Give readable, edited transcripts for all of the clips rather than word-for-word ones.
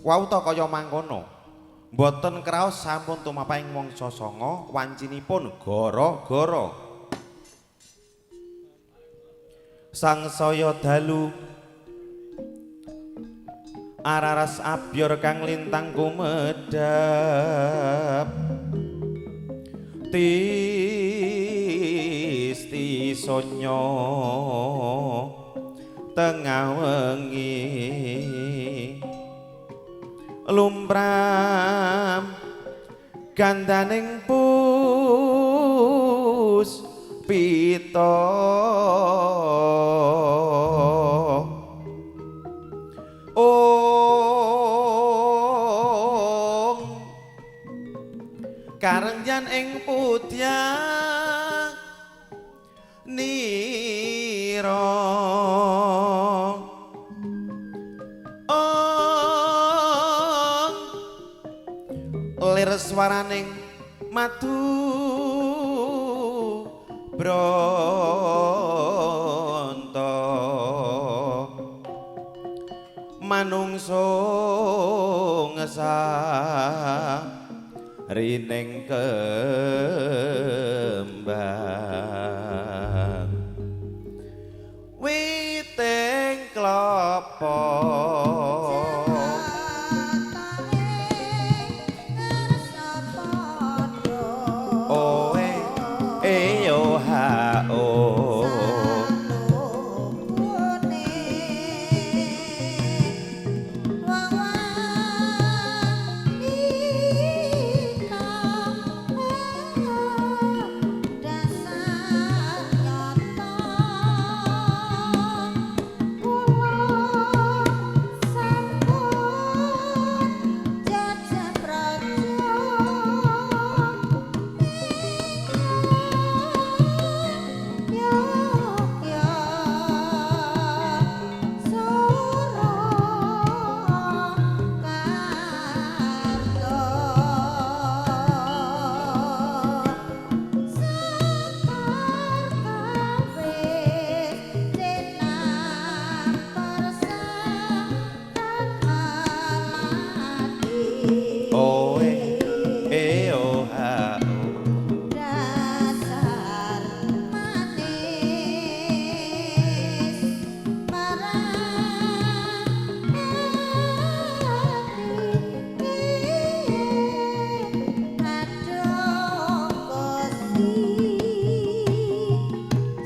Wau ta kaya mangkono. Mboten kraos sampun tumapah ing mangsa sanga wancinipun gara-gara. Sangsaya dalu araras abyor kang lintang kumedhap tisti sonya tengah wengi lumpram gandaning pus pita ong karengjan ing pudya nira ong lir swaraning madu bronto manungsa ngesah rining kembang witing klapa oe eyo ha o oe eyo ha o Dasar manis marang ati kadung kosi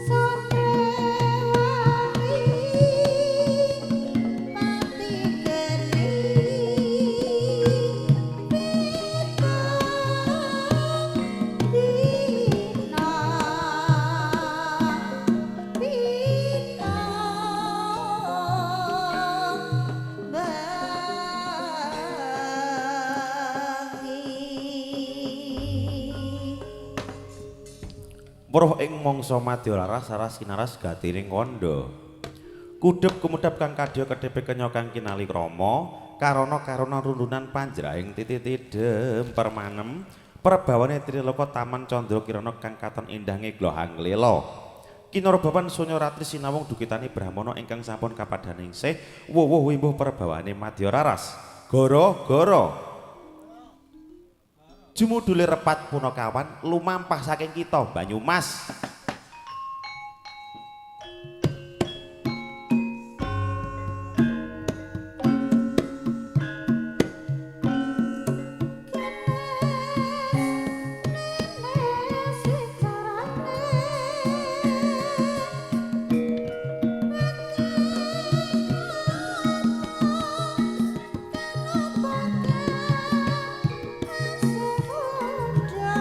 sore wangi pati geni dina pita bengi. Weruh ing mangsa madya laras saras kinaras gatining kandha. Kudhep kumedhap kang kadya kedhepe kenya kang kinali krama, karana-karana rundunan panjrahing titi tidhem permanem, perbawane triloka taman candra kirana kang katon indah ngeglo hanglela. Kinarbapan sunya ratri sinawung dukitani brahmana ingkang sampun kapadhaningsih wuwuh wimbuh perbawane madya raras. Gara-gara jumudule repat punakawan lumampah saking kita Banyumas. Muda.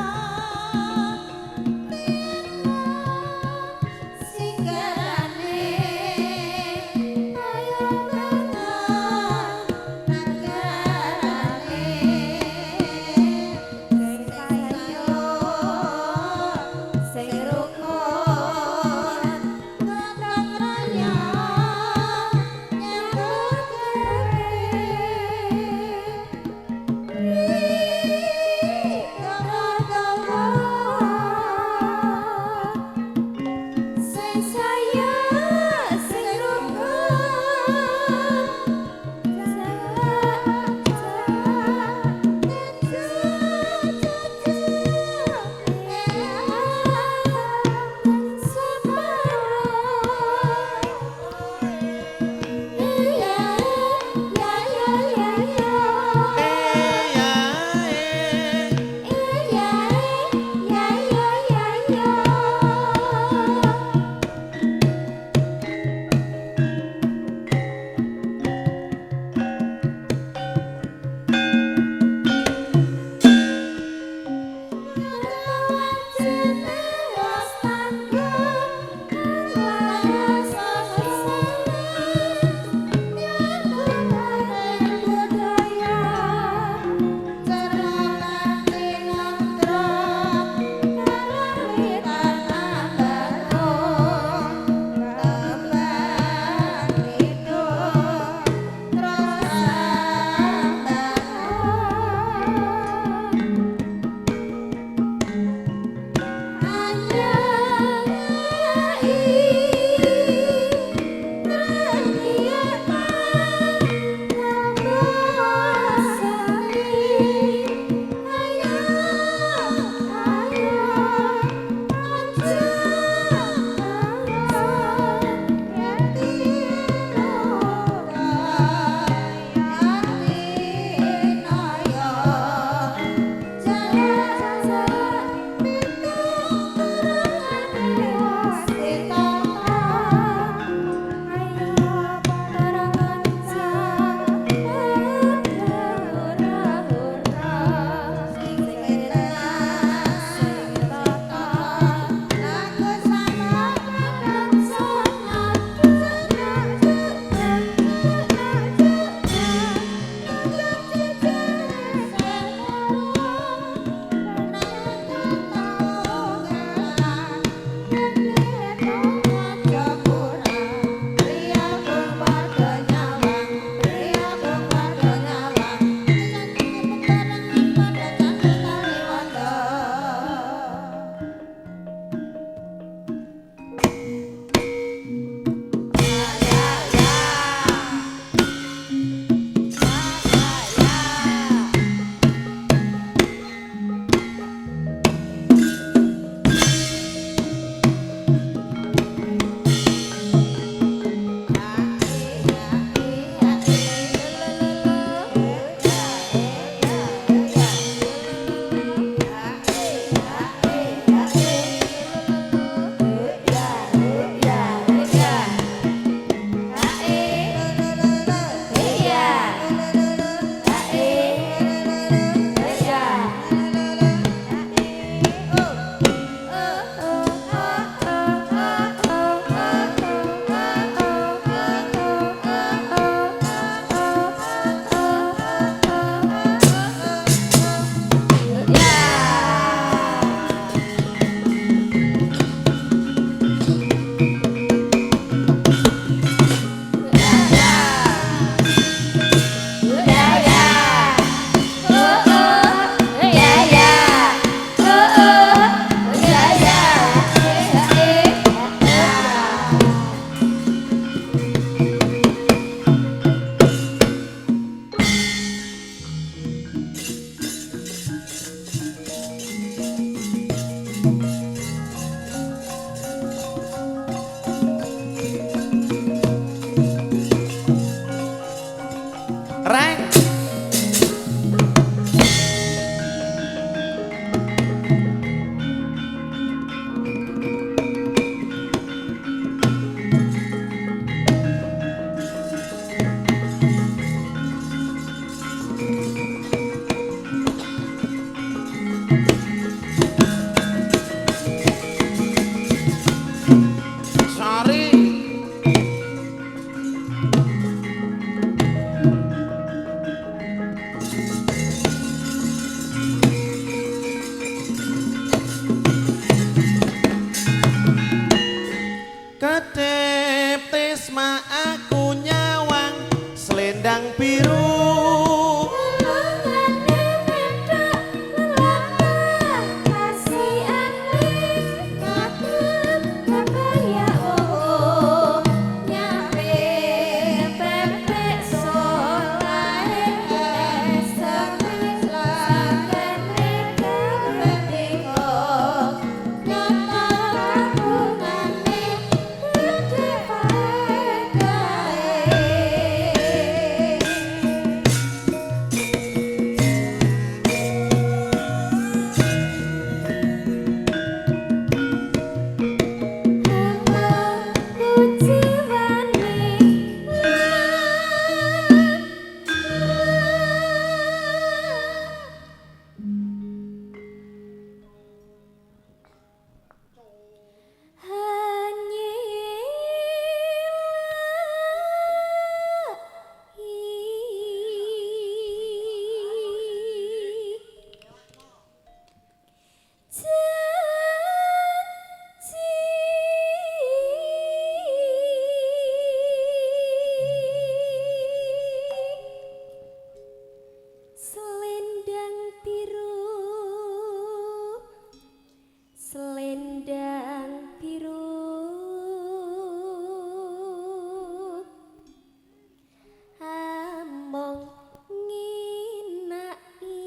Reng. Sorry. Kedep tisma aku nyawang selendang biru. Lelungane medhok lelakon kasihane kagem kebaya oh nyape pepek solahe eseme sakene kabetiko nyata kagunane gedhe faedahe. Selendang biru, selendang biru, among nginaki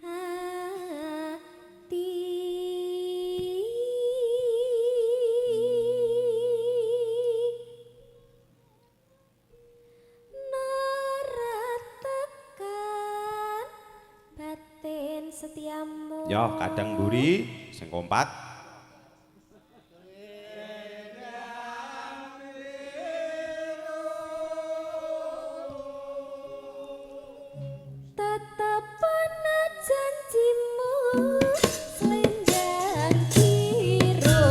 ati. Naratekan batin setiamu. Yo, kadang mburi sing kompak. Tetep ana janjimu selendang biru.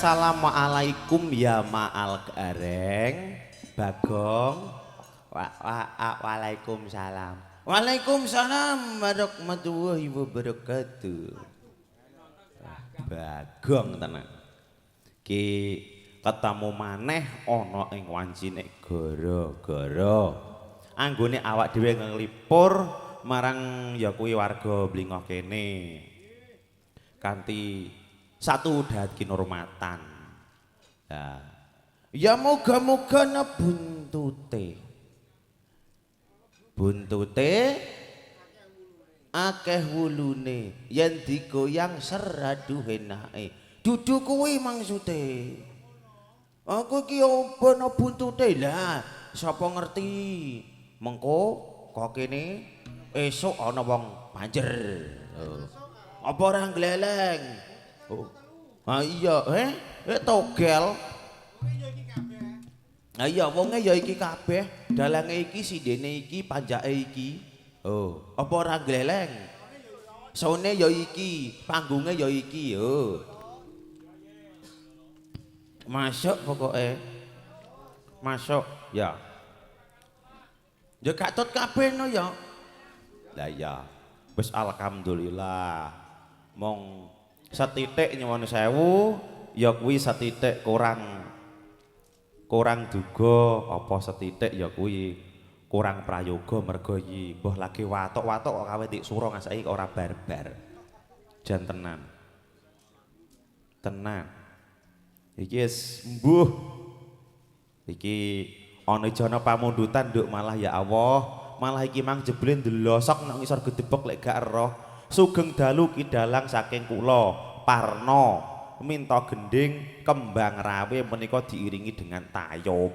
Assalamualaikum ya ma'al gareng Bagong. Waalaikumsalam. Waalaikumsalam warahmatullahi wabarakatuh. Bagong tenan. Ki ketemu maneh ana ing wancine gara-gara anggone awak dhewe nglipur marang ya kuwi warga Blingoh kene. Kanthi satu dahat kinurmatan. Nah, ya moga-moga na buntute. Buntute akeh wulune yen digoyang ser aduh enake. Dudu kuwi maksude. Aku iki opo ana buntute lah, sapa ngerti. Mengko kok kene esuk ana wong banjer. Oh. Apa ora gleleng? Oh. Ah iya, togel. Ah iya, wonge ya iki kabeh, dalange iki, sindene iki, panjake iki. Oh, apa ora gleleng? Sone ya iki, panggunge ya iki, oh. Masuk pokoke. Masuk, ya. Ya katut kabeh no ya. Lah iya. Wis alhamdulillah. Mong setitik nyuwun sewu ya kuwi setitik kurang duga apa setitik ya kuwi kurang prayoga mergo iki mbah lagi watuk-watuk kok kawe dik sura ngasaki ora barbar. Jan tenan. Tenan. Iki wis mbuh. Iki ana jana pamundutan nduk malah ya Allah, malah iki mang jebule ndelosok nang ngisor gedebek lek gak eroh. Sugeng dalu ki dalang saking kula Parno minta gending kembang rawe menika diiringi dengan tayub.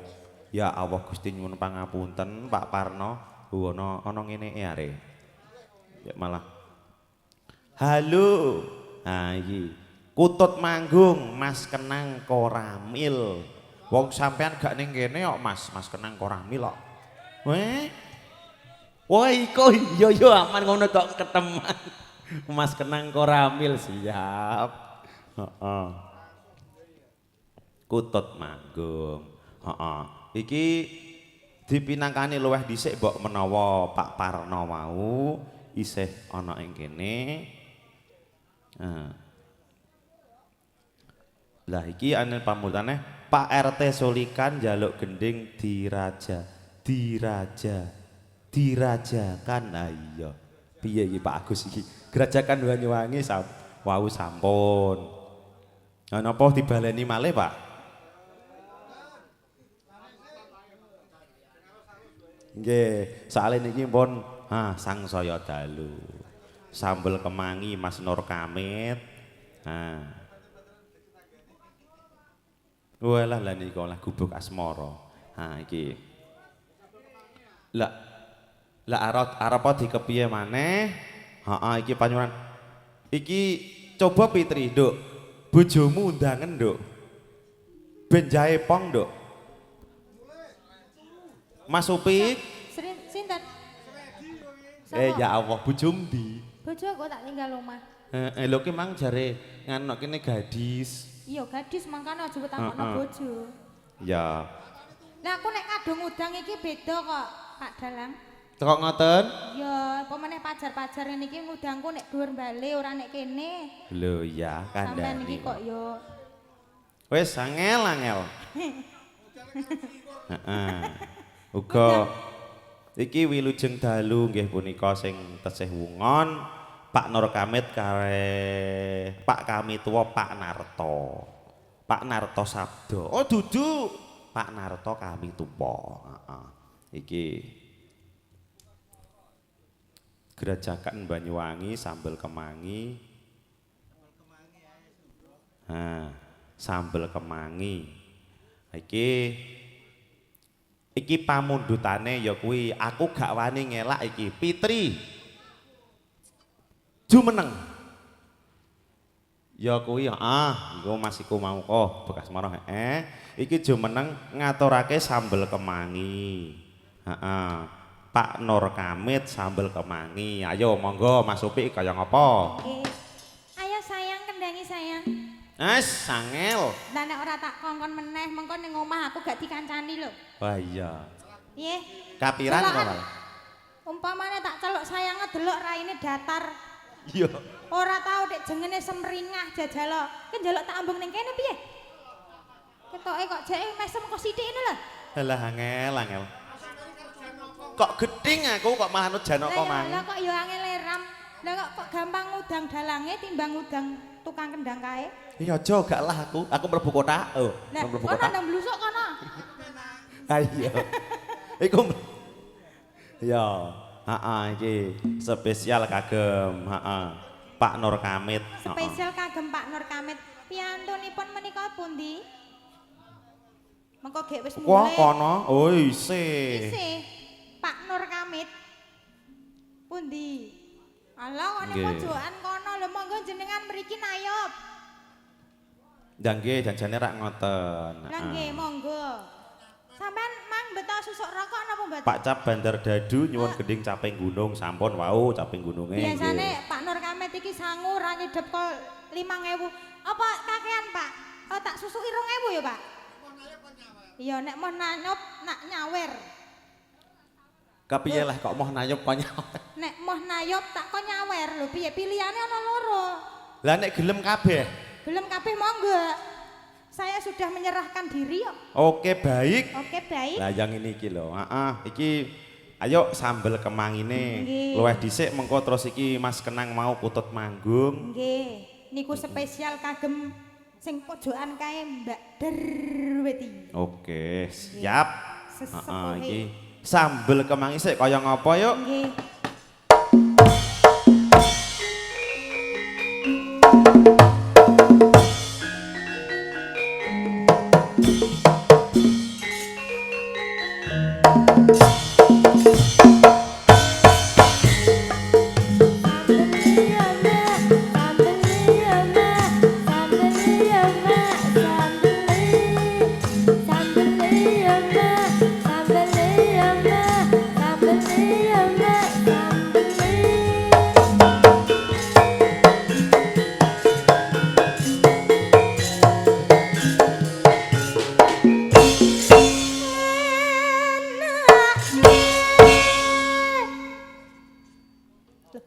Ya Allah Gusti nyuwun pangapunten Pak Parno, ana ana ngene are. Ya malah. Halo. Ha iki Kutut manggung Mas Kenang Koramil. Wong sampean gak ning kene kok Mas, Mas Kenang Koramil kok. Weh. Wah iko iya yo aman ngono tok keteman. Mas Kenang Koramil siap. Heeh. Kutut manggung. Heeh. Iki dipinangkani luwih dhisik mbok menawa Pak Parno mau isih ana ing kene. Heeh. Lah iki ane pamutane Pak RT Solikan njaluk gending dirajakan. Ah iya. Piye iki Pak Agus iki? Grajagan Banyuwangi wau sampun. Lah napa dibaleni malih, Pak? Nggih, soalé niki pun sangsaya dalu. Sambel kemangi Mas Nur Kamit. Ha. Walah lah niku lah gubuk asmara. Ha iki. Lah lah arep dikepiye maneh? Heeh iki panyuwunan. Iki coba Pitri, Nduk. Bojomu undangen, Nduk. Ben jae pong, Nduk. Mas Upik. Sinten? Ya Allah, bojomu ndi? Bojo aku tak tinggal omah. Heeh, lho ki mang jare ngono kene gadis. Iya gadis mangkane aja takokno bojo. Ya. Lah aku nek kadung udang iki beda kok, Pak Dalang. Kok ngoten? Iya, apa meneh pajar-pajar ngene iki ngudangku nek dhuwur bale ora nek kene. Lho iya, kandhane. Sampeyan iki kok yo. Wis angel angel. Heeh. Uga iki wilujeng dalu nggih punika sing tesih wungon Pak Nur Kamit kare Pak Kamituwa Pak Narto. Pak Narto Sabdo. Oh dudu Pak Narto Kamituwa. Heeh. Iki Grajagan Banyuwangi sambel kemangi. Nah, sambel kemangi. Iki pamundhutane ya kuwi aku gak wani ngelak iki Pitri. Jumeneng. Ya kuwi iku Mas iku mau kok bekas marah heeh. Iki jumeneng ngaturake sambel kemangi. Heeh. Pak Nur Kamit sambel kemangi. Ayo monggo Mas Upik kaya ngapa? Nggih. Ayo sayang kendangi sayang. Wes sangel. Lah nek ora tak kongkon meneh mengko ning omah aku gak dikancani lho. Wah iya. Piye? Kapiran Celokan. kok. Umpamane tak celuk sayange delok raine datar. Iya. Ora tau dek jengene semringah jajalo. Ki njaluk tak ambung ning kene piye? Ketoke kok jeke mesem kok sithik ngene lho. Halah angel angel. Kok gething aku kok malah anut Janaka mang. Lah kok ya angel ram. Lah kok gampang ngudang dalange timbang ngudang tukang kendang kae. Iya aja gak lah aku. Aku mlebu kotak. Oh, Lah mlebu kono kotak. nang blusuk kono. Ha iya. Iku ya, heeh iki spesial kagem, heeh. Pak Nur Kamit. Spesial kagem Pak Nur Kamit. Piyantunipun menika pundi? Mengko gek wis Wah, mulih. kono. Oh, isih. Isih. Pak Nur Kamit. Pundi? Alah kok ning pojokan kono lho monggo jenengan mriki nayub. Nggih, nggih janjane rak ngoten. Lah nggih monggo. Sampean mang beto susuk rokok napa mboten? Pak Cap Bandar Dadu nyuwun gending caping gunung sampun wau caping gununge. Biasane Pak Nur Kamit iki sangu ra nyedep kok 5000. Apa kakean Pak? Oh tak susuki 2000 ya Pak? Iya nek moh nanyup nak nyawer. Kepiye lah kok moh nayup kok nyawer. Nek moh nayup tak kok nyawer lho piye pilihane ana loro. Lah nek gelem kabeh. Gelem kabeh monggo. Saya sudah menyerahkan diri kok. Oke baik. Oke baik. Lah yang ini iki lho. Heeh, iki ayo sambel kemangine. Luweh dhisik mengko terus iki Mas Kenang mau kutut manggung. Nggih. Niku spesial kagem sing pojokan kae Mbak Derweti. Oke, siap. Heeh, iki sambel kemangi sik kaya ngapa yuk? Nggih.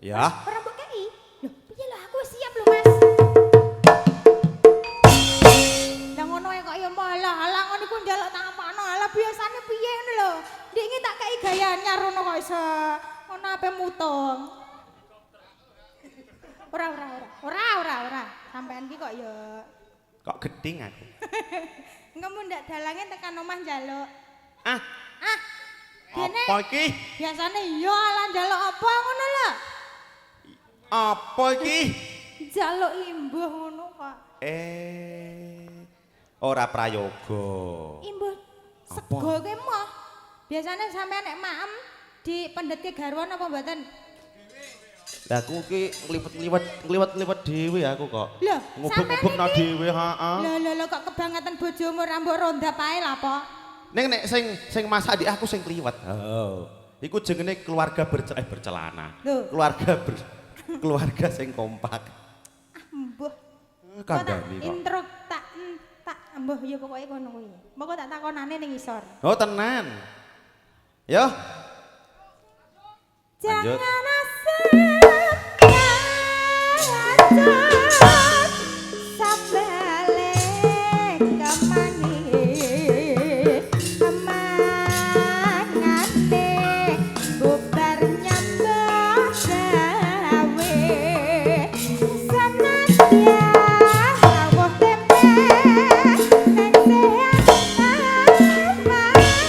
Ya. Ora mbok kei. Lho, piye lho aku wis siap lho, Mas. Lah ngono ae kok ya malah alah ngono iku njaluk tak apakno. Alah biasane piye ngono lho. Ndik iki tak kei gaya anyar ngono kok iso. Ngono ape mutung. Ora ora ora. Ora ora ora. Sampean ki kok ya kok gething aku. Engko mundak dalange tekan omah njaluk. Ah. Ah. Dene Apa iki? Biasane iya alah njaluk apa ngono lho. Apa iki? Njaluk imbuh ngono kok. Ora prayoga. Imbuh sego kuwi moh. Biasane sampean nek maem dipendhetke garwa napa mboten? Lah aku ki ngliwet-ngliwet dhewe aku kok. Lho, ngubek-ngubekno dhewe, heeh. Lho lho lho kok kebangetan bojomu ra mbok rondap ae lha apa? Ning nek sing masak dik aku sing kliwet. Oh. Iku jenenge keluarga bercelana. Lho. Keluarga keluarga sing kompak. Ah mbuh. Kandhani kok. Intro tak tak mbuh ya pokoke ngono kuwi. Moko tak takonane ning isor. Oh tenan. Yo. Lanjut. Jangan asep kancut sambale kemangi mangane bubar nyambut gawe senadyan rawuh tempe nek sehat amane.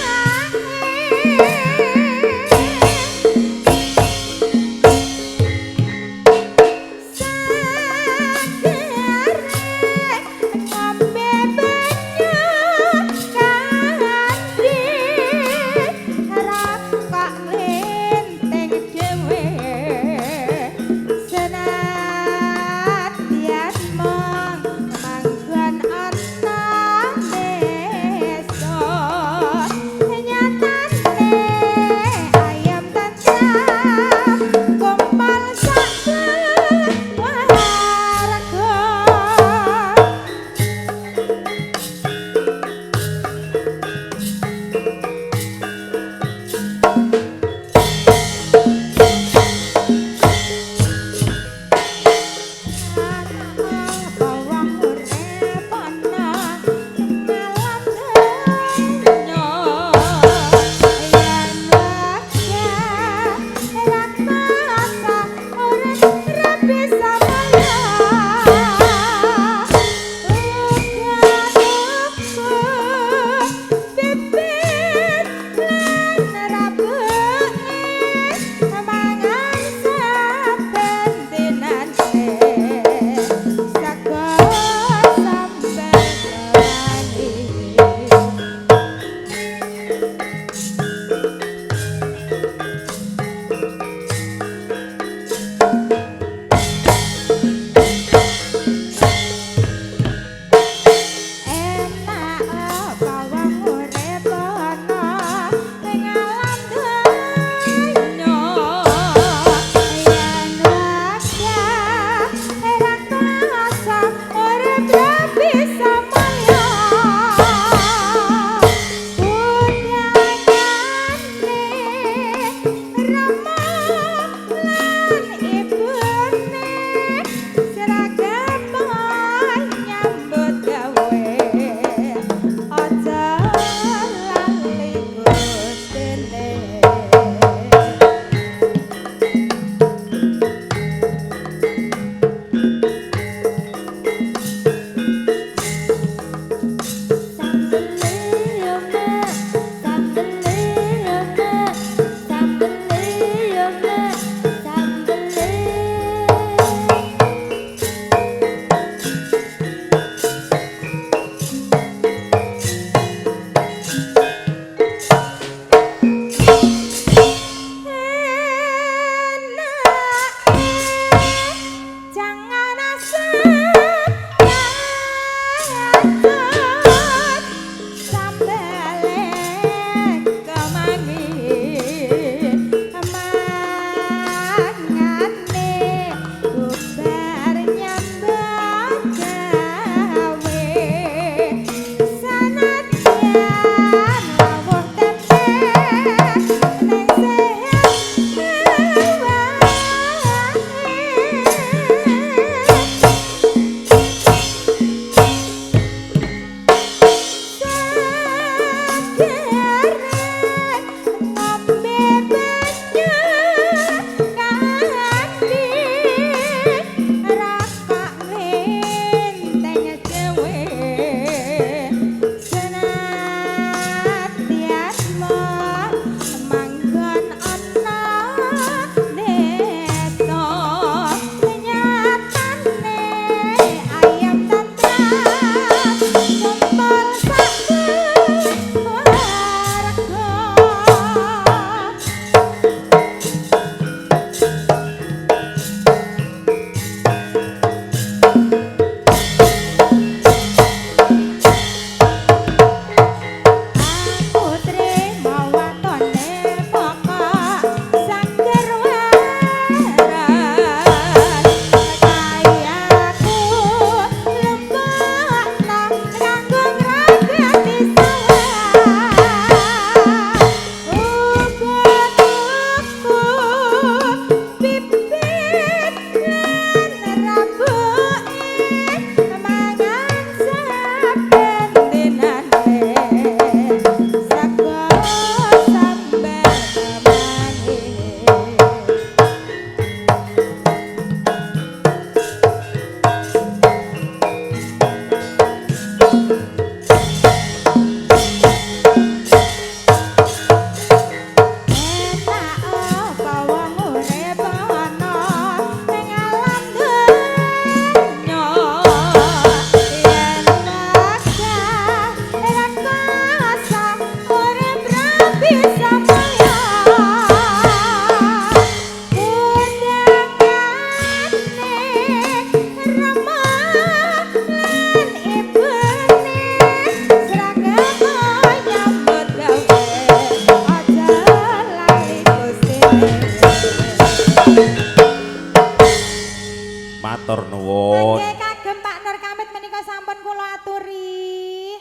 Matur nuwun. Nggih kagem Pak Nur Kamit menika sampun kula aturi.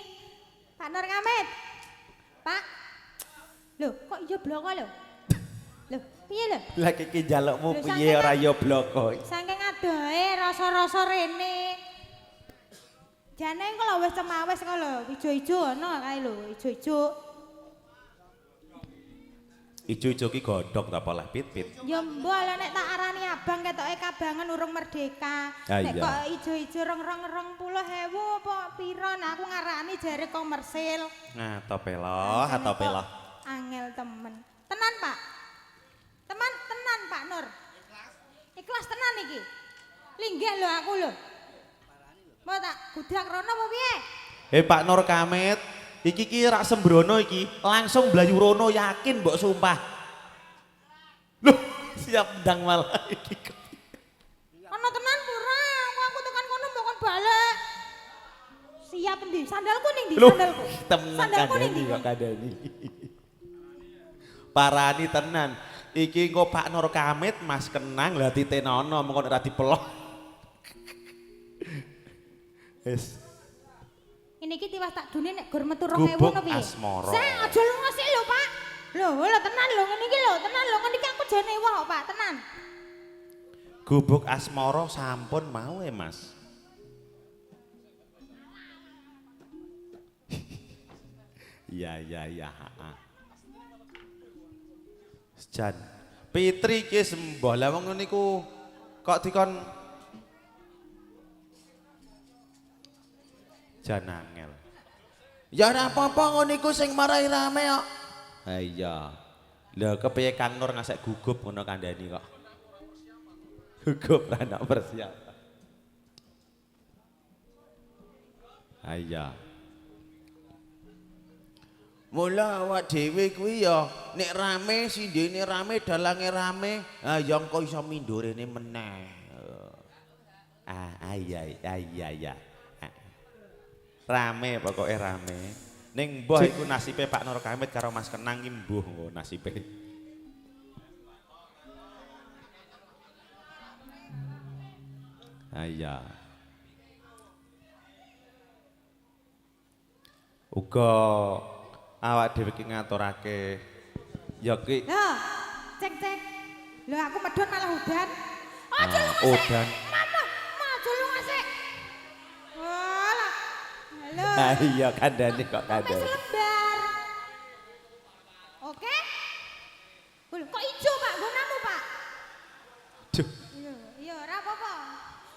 Pak Nur Kamit. Pak. Lho, kok iya bloko lho? Lho, piye lho? Lah iki njalukmu Lho, piye ora ya bloko. Saking adohe rasa-rasa rene. Jane engko lho wis cemawis kok lho, ijo-ijo ana kae lho, ijo-ijo. Ijo-ijo ki godhog ta apa lah pit-pit. Ya mbah lah nek tak arani abang ketoke kabangan urung merdeka. Ah, Nek iya. kok ijo-ijo 220.000 apa pira nah aku ngarani jare komersil. Nah, topeloh, topeloh. Angel temen. Tenan, Pak. Teman tenan Pak Nur. Ikhlas. Ikhlas tenan iki. Linggih lho aku lho. Mau tak gudak rono apa piye? Pak Nur Kamit, iki ki rak sembrono iki, langsung blayu rono yakin mbok sumpah. Loh, siap ndang malah iki. Ana tenan pura, aku tekan kono mbok kon balik. Siap endi? Sandalku ning ndi Loh, sandalku? temen Sandalku ning kandhani ndi? kok kandhani. Parani tenan. Iki engko Pak Nur Kamit Mas Kenang lah titenono mengko nek ora dipelok. Wis. Ini iki tiwas tak dune nek gur metu 2000 Gubuk ngono piye? asmara. Sik aja lunga sik lho, Pak. Lho, lho tenan lho ngene iki lho, tenan lho ngene iki aku jane wah kok, Pak, tenan. Gubuk asmara sampun mau e, Mas. Iya iya iya, heeh. Jan. Pitri ki sembah lah wong niku kok dikon jan angel. Ya ora apa-apa ngono iku sing marai rame kok. Ha iya. Lha kepiye Kang Nur ngasek gugup ngono kandhani kok. Gugup ra ana persiapan. Ha iya. Mula awak dhewe kuwi ya nek rame sindene rame dalange rame, ha ya engko iso mindurene meneh. Ah iya iya iya. Rame pokoke rame. Ning mbuh iku nasibe Pak Nur Kamit karo Mas Kenang ki mbuh nasibe. Ah iya. Uga awak dhewe iki ngaturake ya ki. Lho, cek cek. Lho aku medhun malah udan. Aja lunga sik. Udan. Mama, aja lunga sik. Walah. Halo. Ah iya kandhane kok Sampai kandhane. selembar. Oke? Lho, kok ijo Pak nggonamu Pak? Duh. Iya, iya ora apa-apa.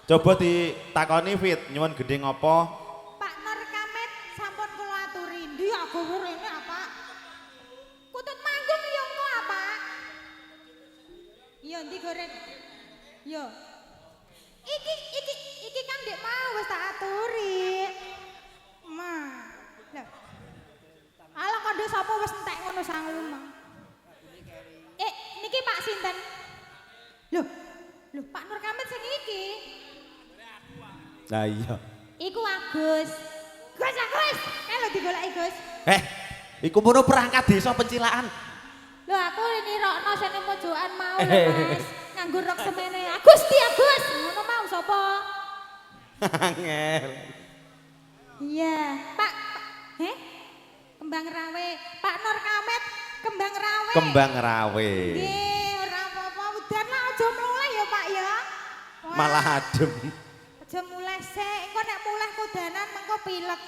Coba ditakoni Fit, nyuwun gendhing apa? Pak Nur Kamit sampun kula aturi. Ndi aku rene apa? Kutut manggung ya engko apa? Iya ndi goreng? Yo. Iki iki iki kan ndek mau wis tak aturi. Ma. Lho. Alah kandha sapa wis entek ngono sangu mah. Niki Pak sinten? Lho. Lho, Pak Nur Kamit sing iki. Lah iya. Iku Agus. Gus Agus, kae lho digoleki Gus. Iku mono perangkat desa pencilaan. Lho aku nirokno sing ning pojokan mau lho Mas. Nganggo rok semene. Agus di Agus, ngono mau sapa? Angel. Iya, Pak. Heh? Kembang rawe. Pak Nur Kamit kembang rawe. Kembang rawe. Nggih, ora apa-apa. Udan lah aja mulih ya, Pak ya. Wah, Malah adem. Aja mulih sik, engko nek mulih kudanan mengko pilek.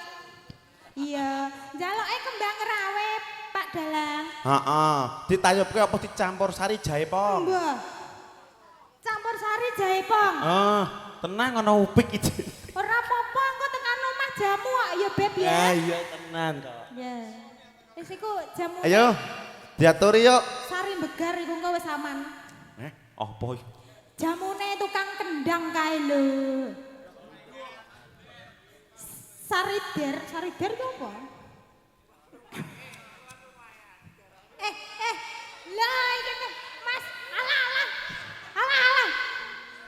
Iya, njaluke kembang rawe, Pak Dalang. Heeh, ditayubke apa dicampur sari jahe pong? Mbah. Campur sari jahe pong. Ah, tenang ana upik iki. Ora apa-apa engko tekan omah jamu kok ya Beb ya. Ah iya tenan kok. Ya. Wis iku jamu. Ayo, diaturi yuk. Sari begar iku engko wis aman. Apa iki? Jamune tukang kendang kae lho. Sarider, sarider ku apa? Lah iki Mas, alah alah. Alah alah.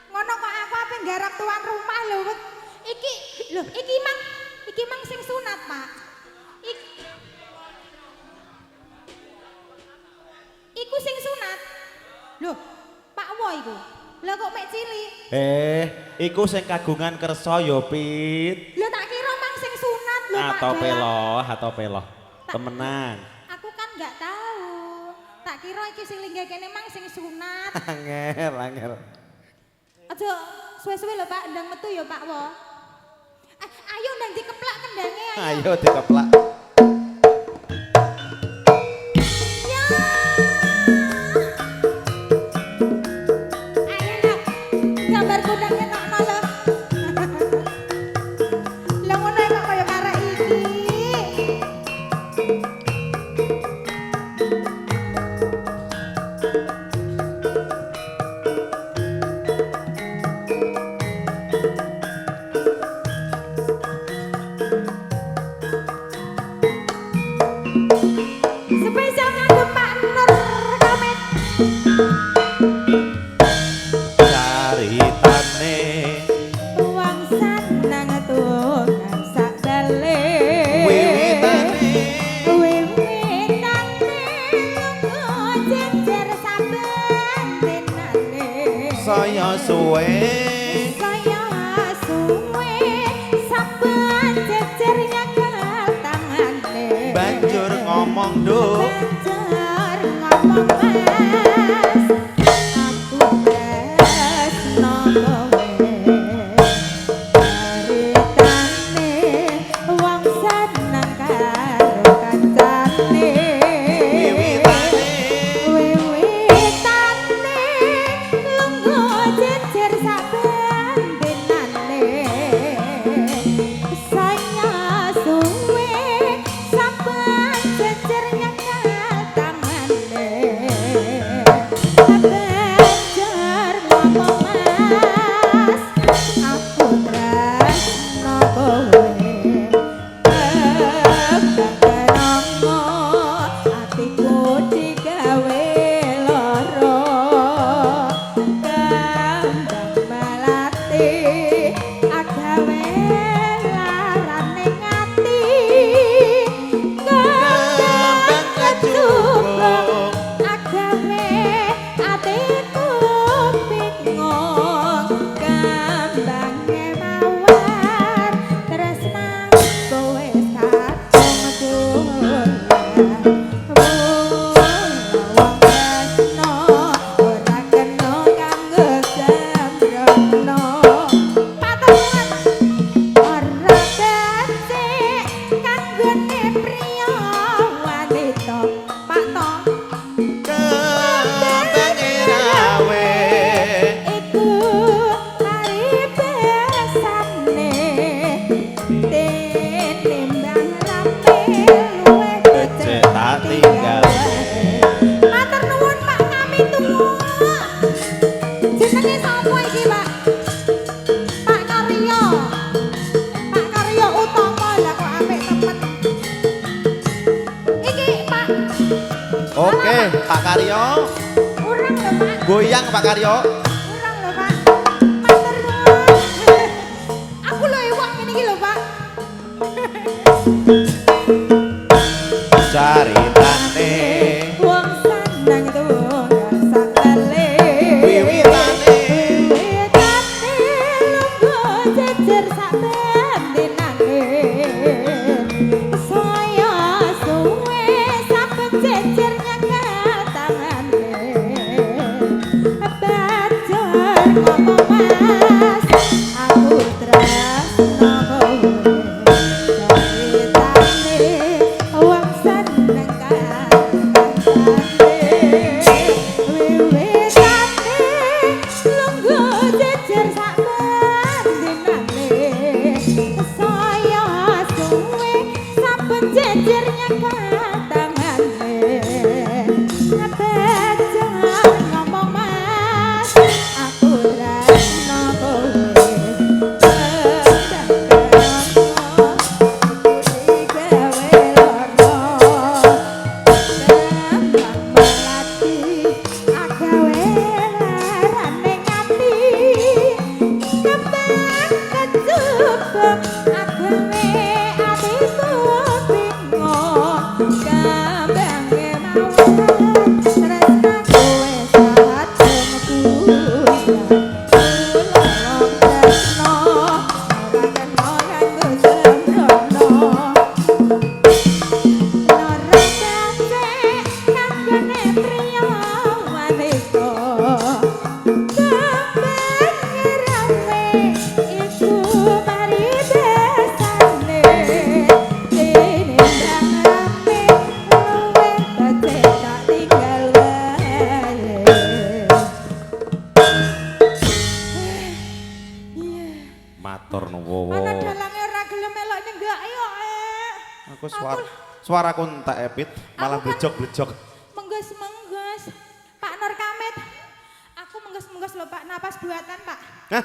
Ngono kok aku ape nggarap tuan rumah lho. Iki lho, iki mang sing sunat, Pak. Iku sing sunat. Lho, Pak Wo iku. Lah kok mek cilik? Iku sing kagungan kersa ya, Pit. Lah tak kira mang sing sunat lho, Pak. Atau peloh, atau peloh. Temenan. Aku kan enggak tahu. Tak kira iki sing linggih kene mang sing sunat. Angel, angel. Aja suwe-suwe lho, Pak, ndang metu ya, Pak wo. Ayo ndang dikeplak kendange ayo. Ayo dikeplak. Ya. Ayo nak. Gambar kundangnya tokno lho. Lah ngono kok kaya karek iki. Spesial kanggo Pak Nur Kamit. Caritane Wong sanang tunang sak bale. Wiwitane. Wiwitane lunga jejer saben dinane. Saya suwe. Saya suwe saben jejer nyekel tangane. Banjur ngomong nduk. Banjur ngomong mas, aku tresno kowe. Caritane wong seneng karo kancane. Wiwitane. Wiwitane lungguh jejer saben dinane. Saya suwe saben jejer nyekel tangane. Banjur ngomong mas, aku tresno kowe. Kembang kenanga atiku digawe lara. Kembang melati agawe larane ati. Kembang kecubung agawe atiku bingung. Kembange mawar tresnaku wis kadung tular. Wong tresno ora kena kanggo sembrono. Patungan ora becik kanggone priya wanita. Pak To. Kembange rawe. Iku paribasane tinimbang rame luwih Becik tak tinggal. Matur nuwun Pak kami tuwa. Jenenge sapa iki, Pak? Pak Karyo. Pak Karyo Utama lah kok apik temen. Iki, Pak. Oke, Pak Karyo. Urang lho, Pak. Goyang Pak Karyo. Urang lho, Pak. Matur nuwun. Aku lho iwak ngene iki lho, Pak. Caritane Wong sanang tunggal sakale. Wiwitane. Wiwitane lungguh jejer saben dinane. Saya suwe saben jejer nyekel tangane. Banjur ngomong mas, aku tresno kowe. Caritane wong seneng karo kancane. Wiwitane lungguh jejer saben dinane. Saya suwe saben jejer nyekel tangane. Banjur ngomong mas, aku tresno kowe. Matur nuwun. Ana dalange ora gelem melok nyenggak ayo. Aku suaraku entek Epit, malah blejok-blejok. Mengges-mengges. Pak Nur Kamit. Aku mengges-mengges lho Pak, napas buatan Pak. Hah?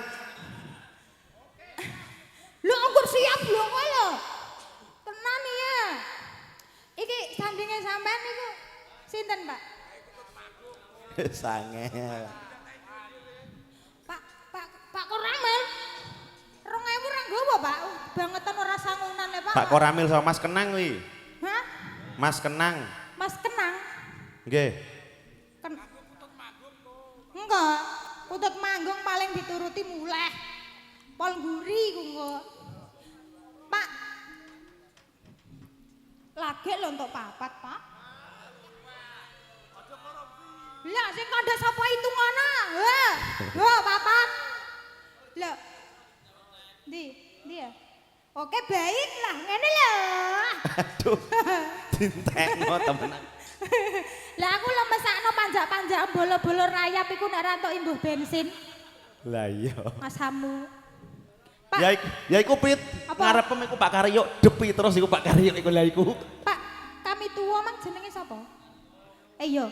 Lho anggur siap lho kowe lho. Tenan ya. Iki sandinge sampean niku sinten Pak? Sangel. Pak Pak Pak Koramil. 2000 ora nggawa Pak. Bangetan ora sangunan le Pak. Pak Koramil sama Mas Kenang wi. Hah? Mas Kenang. Mas Kenang. Nggih. Enggak, kutut manggung paling dituruti muleh. Pol nguri ku engko. Pak. Lagi lho entuk papat, Pak. Lah sing kandha sapa hitungana? Heh. Yo papat. Lho. Ndi? Ndi ya? Oke, baik lah, ngene lho. Aduh. Dintekno temenan. Lah aku lho mesakno panjak-panjak bolo-bolo rayap iku nek ora entuk imbuh bensin. Lah iya. Masamu. Pak. Ya iku Pit. Ngarepem iku Pak Karyo depi terus iku Pak Karyo iku lah iku. Pak, kami tuwa mang jenenge sapa? Iya.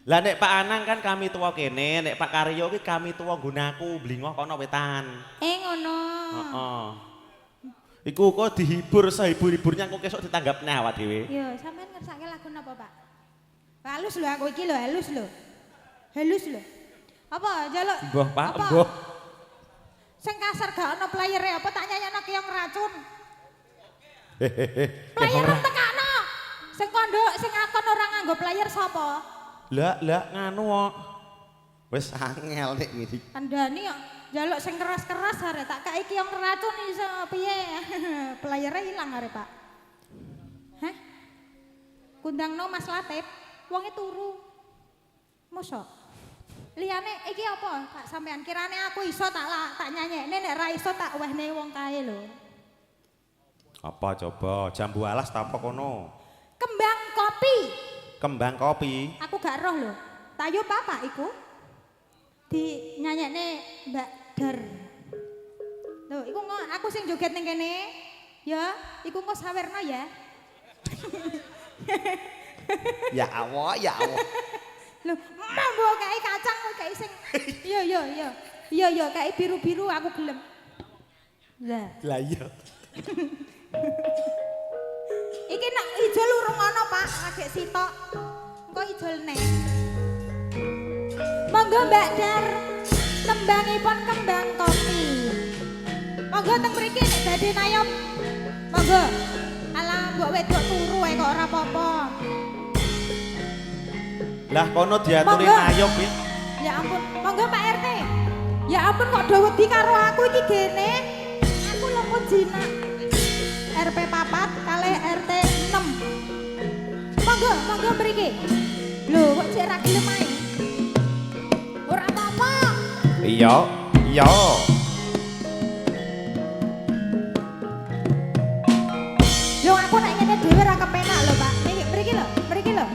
Lah nek Pak Anang kan kami tuwa kene, nek Pak Karyo ki kami tuwa nggonaku Blingoh kono wetan. Ngono. Heeh. Iku kok dihibur sehibur-hiburnya kok esuk ditanggap neh awak dhewe. Iya, sampean ngersake lagu napa, Pak? Halus lho aku iki lho, halus lho. Halus lho. Apa njaluk? Mbah, Pak, mbah. Sing kasar gak ono playere apa tak nyanyekno keong racun. Hehehe. Player tekakno. Sing kondo sing akon ora nganggo player sapa? Lah, lah nganu kok. Wis angel nek ngene. Kandhani kok njaluk sing keras-keras arek tak kei keong racun iso piye. Playere ilang arek, Pak. Hah? Kundangno Mas Latif, wonge turu. Mosok. Liyane iki apa Pak sampean kirane aku iso tak tak nyanyekne nek ra iso tak wehne wong kae lho. Apa coba? Jambu alas ta apa kono? Kembang kopi. Kembang kopi. Aku gak roh lho. Tayo bapak iku. Di nyanyekne Mbak Dar. Lho, iku aku sing joget ning kene. Ya, iku engko sawerno ya. Ya Allah, ya Allah. Lho, mambo kae kacang kae sing. Iya, iya, iya. Iya, iya, kae biru-biru aku gelem. Lah. Lah iya. Iki nek ijol urung ana, Pak, lagek sitok. Engko ijol neh. Monggo Mbak Dar, tembangipun kembang kopi. Monggo teng mriki nek badhe nayom. Monggo. Alah, mbok wedok turu ae kok ora apa-apa. Lah kono diaturi nayom, Pit. Ya ampun, monggo Pak RT. Ya ampun kok do wedi karo aku iki gene. Aku lemput jinak. RP 4 kalih RT 6. Monggo, monggo mriki. Lho, kok cek ra gelem ae. Ora apa-apa. Iya, iya. Lho aku nek ngene dhewe ra kepenak lho, Pak. Niki mriki lho, mriki lho.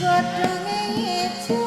Godhonge ijo.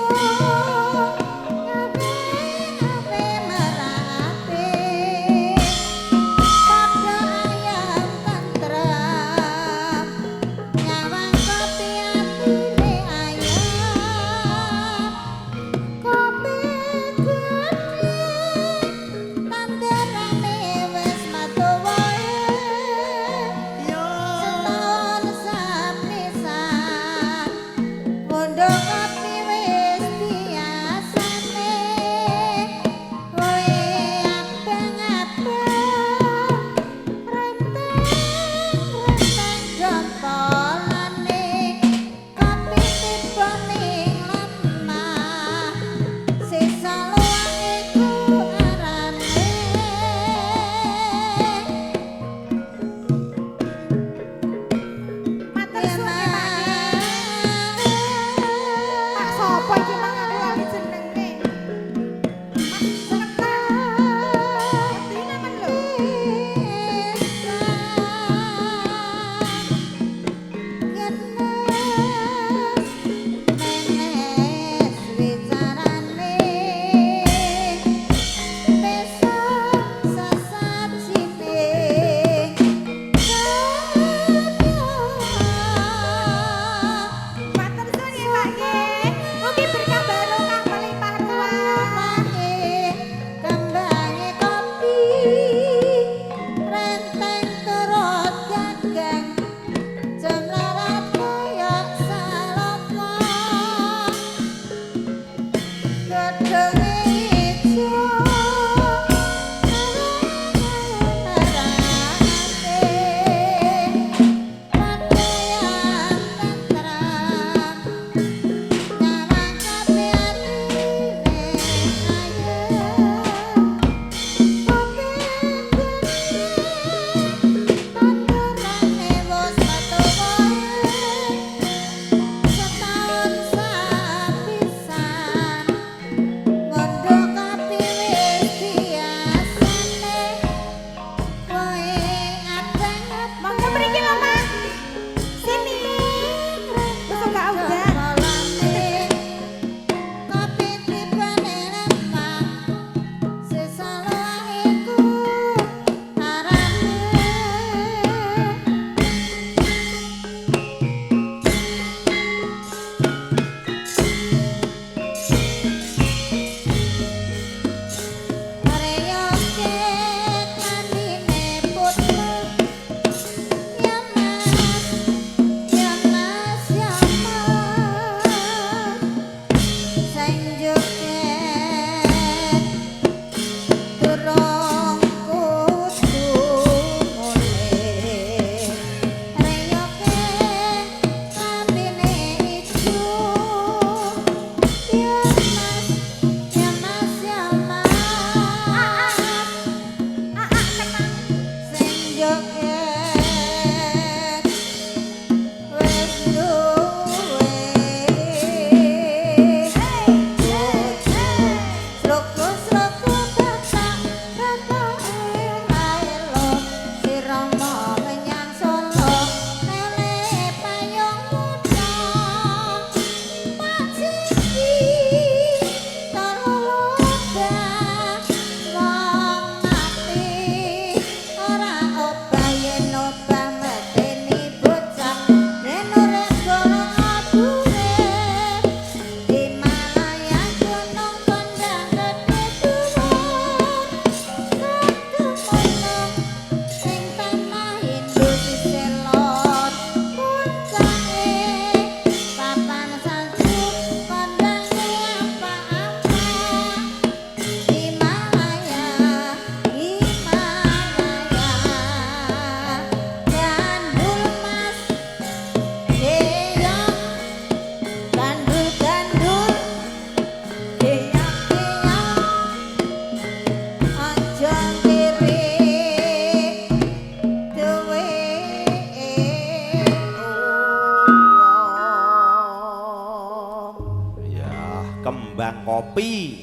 Kembang kopi.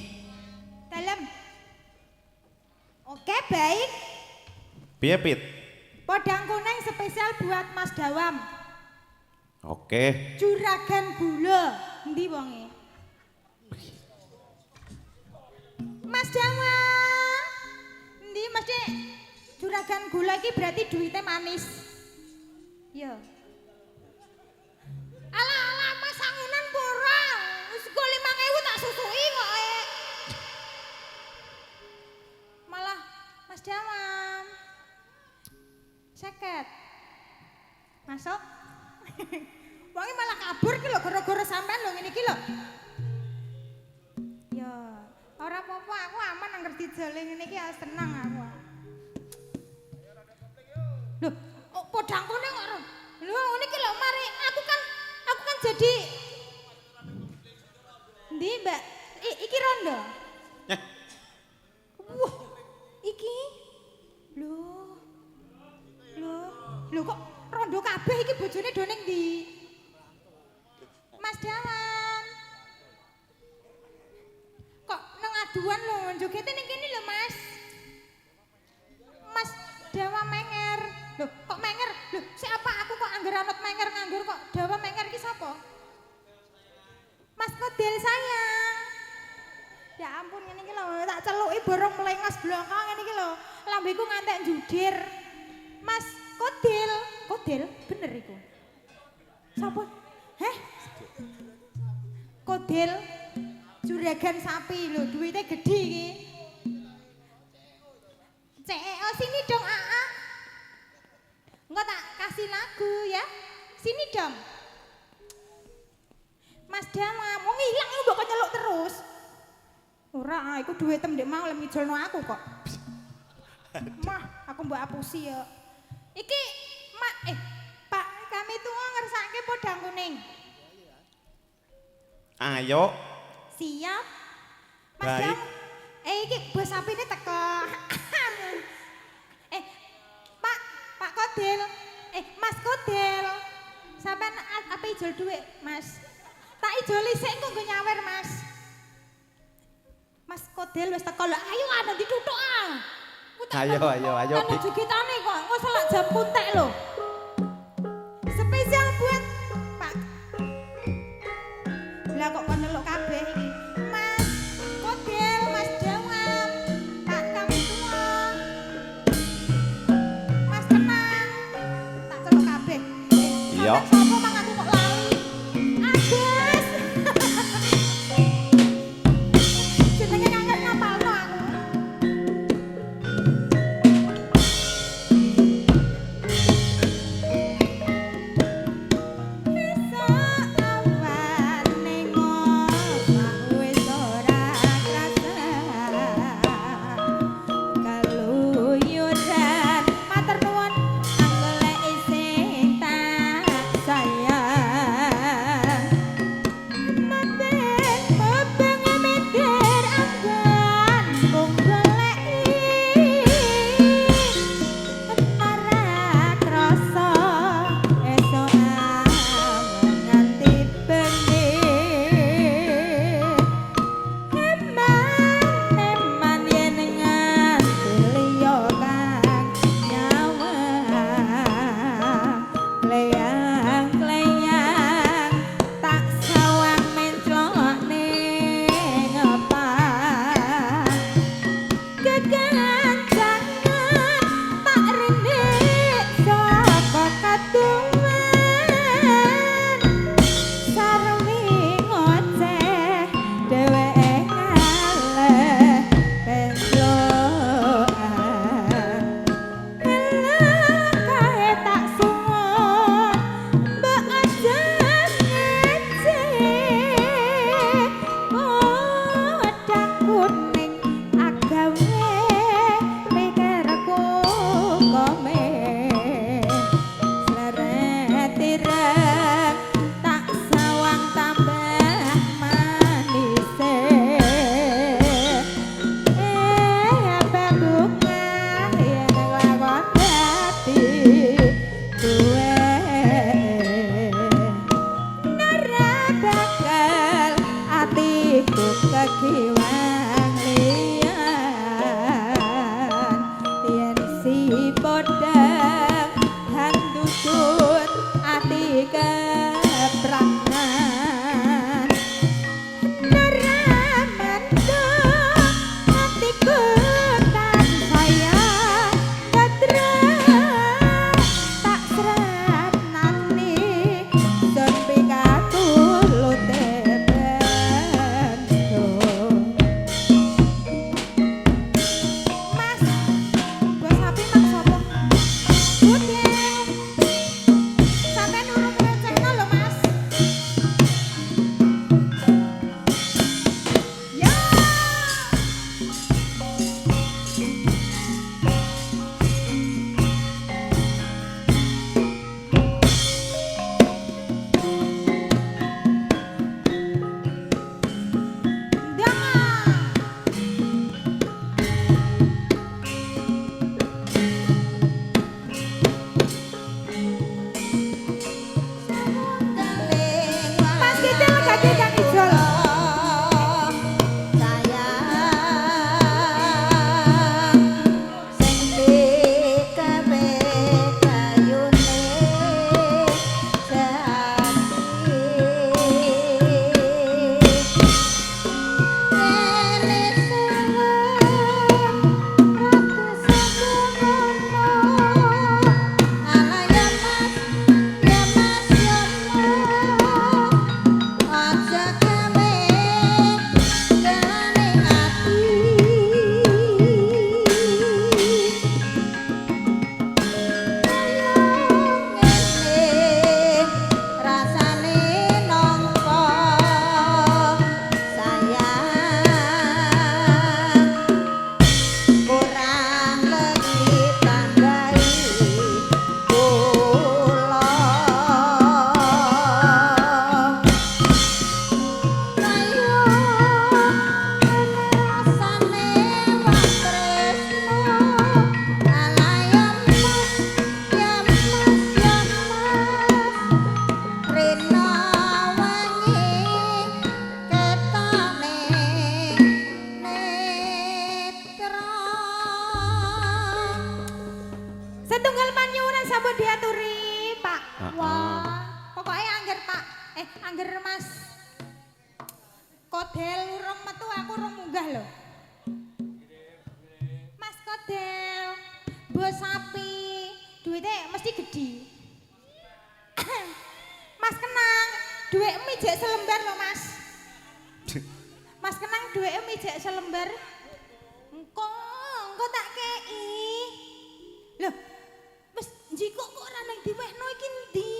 Dalem. Oke, baik. Piye, Pit? Podang kuning spesial buat Mas Dawam. Oke. Juragan gula. Endi wonge? Mas Dawam. Endi Mas Dik? Juragan gula iki berarti duitnya manis. Yo. Alah alah Mas sangunan pora. Wis go 5000 tak susui kok. Malah Mas Dawam. 50. Masuk. Wonge malah kabur ki lho gara-gara sampean lho ngene iki lho. Ya, ora apa-apa aku aman angger dijole ngene iki seneng aku. Lho, oh, podang kuning kok. Lho, ngene iki lho mari aku kan jadi Ndi, Mbak? Iki rondo. Wah, iki. Lho. Lho, lho kok rondo kabeh iki bojone do ning ndi? Mas Dawam. Kok nang aduan lho jogete ning kene lho, Mas. Mas Dawam menger. Lho, kok menger? Lho, siapa aku kok angger anut menger nganggur kok Dawam menger iki sapa? Mas Kodel sayang. Ya ampun ngene iki lho, tak celuki borong melengos blongkong ngene iki lho. Lambeku ngantek njudir. Mas Kodel, Kodel bener iku. Sapa? Heh? Kodel juragan sapi lho, duitnya gede iki. CEO sini dong AA. Engko tak kasih lagu ya. Sini dong. Mas Dawam, mau ngilang mbok nyeluk terus. Ora, ah, iku duitem ndek mau lem ngijolno aku kok. Mah, aku mbok apusi ya. Iki mak eh Pak, kami tuwa ngersake podang kuning. Ayo. Siap. Mas Baik. Dam. Eh iki bos sapine teko. Eh, Pak, Pak Kodel. Eh, Mas Kodel. Sampean apa ijol dhuwit, Mas? Tak ijoli sik engko nggo nyawer, Mas. Mas Kodel wis teko lho. Ayo ah nanti tutuk ah. Ku tak Ayo, ayo, ayo, Tak Bik. nuju kitane kok. Engko selak jam puntek lho. Spesial buat Pak. Lah kok kon neluk kabeh iki. Mas Kodel, Mas Dawam, Pak Kamtua. Mas Tenang. Tak celuk kabeh. Eh, Iya. sampean sapa mang aku kok lali. Agus. Jenenge kangen ngapalno aku. Bos sapi, duitnya mesti gede. Mas Kenang, duit mie jek selembar loh Mas. Mas Kenang duit mie jek selembar. Engko, engko tak kei. Loh, wis njikuk kok ora nang diwekno iki endi?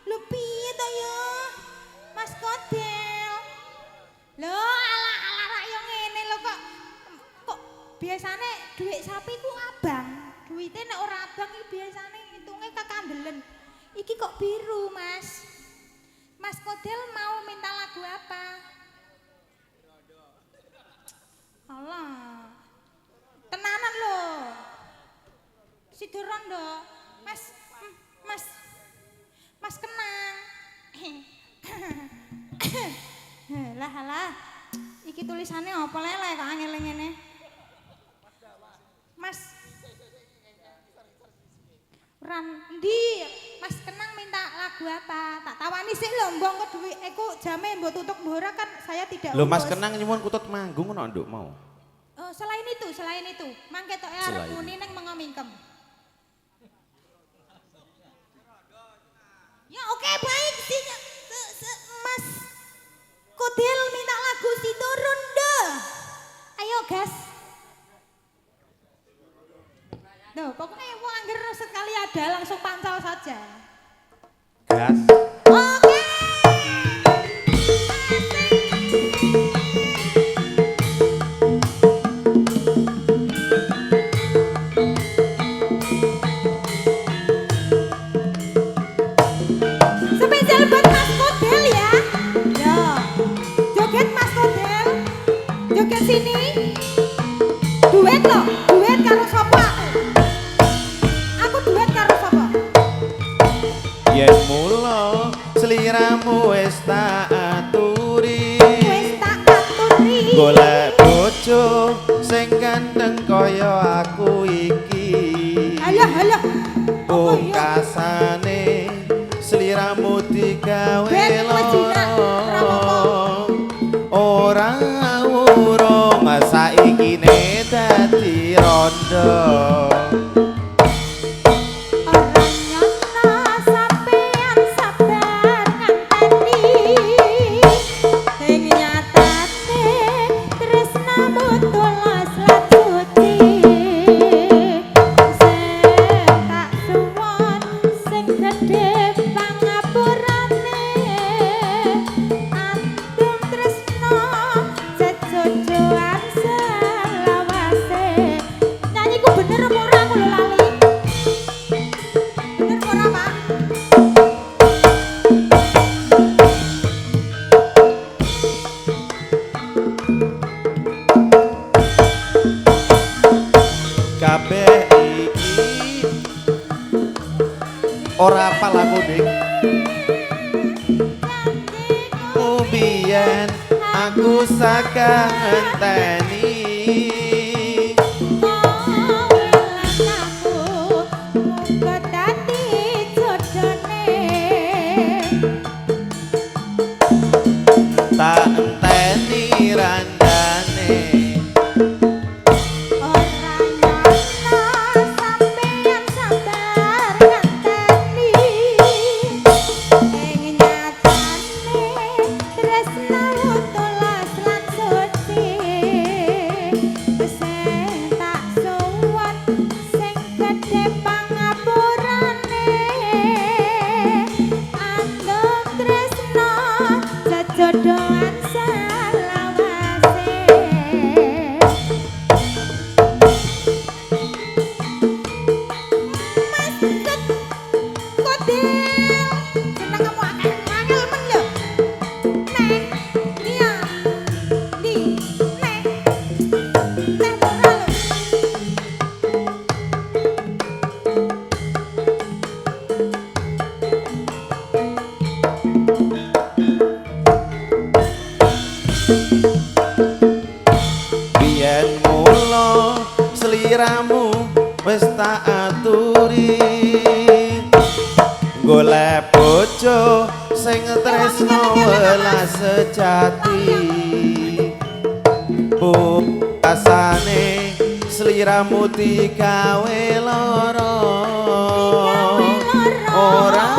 Lho piye to ya? Mas Kodel. Lho, ala-ala rak yo ngene lho kok. Kok biasane duit sapi ku abang. Duite nek ora abang iki biasane ngitunge kekandelen. Iki kok biru, Mas. Mas Kodel mau minta lagu apa? Alah. Tenanan lho. Sido rondo. Mas, Mas. Mas Kenang. Lah alah. Iki tulisannya apa lele kok angel ngene. Mas Ran ndi? Mas Kenang minta lagu apa? Tak tawani sik lho mbok engko duwe iku jame mbok tutuk mbok ora kan saya tidak Lho Mas urus. Kenang nyuwun kutut manggung ngono nduk mau. Oh, selain itu, mangke tok arep muni ning mengomingkem. Ya oke baik sih Mas Kodel minta lagu Sido Rondo. Ayo gas. Tuh, pokoknya wong angger sekali ada langsung pancal saja. Gas. Oke. Spesial buat Mas Kodel ya. Ya. Joget Mas Kodel. Joget sini. Duet loh, duet karo sapa aku? Aku duet karo sapa? Yen mula sliramu wis tak aturi. Wis tak aturi. Golek bojo sing ganteng kaya aku iki. Alah alah. Pungkasane sliramu digawe Ben, kowe jinak, lara. ora Ora urung saiki ne dadi rondo. Ora nyono sampean sabar nganteni. Sing nyatane tresnamu tulus lan suci. Sing tak suwun sing gedhe pangapurane. Andung tresno jejojoan selawase. Nyanyiku bener apa ora aku lho lali. Bener apa ora, Pak? Kabeh iki ora apal aku dik. Biyen aku sakang ngenteni. Muga dadi jodone. Tak enteni randane. Ora nyono sampeyan sabar nganteni. Ing nyatane tresnamu tulus lan suci. Sing tak suwun sing gedhe pangapurane. Andung tresno jejodohan selawase. Mas Kodel, seneng kamu akeh angel men lho. Neh, iya. Ndi, neh. Neh ora lho. Biyen mula sliramu wis tak aturi. Golek bojo sing tresno welas sejati. Pungkasane Sliramu digawe lara. Ora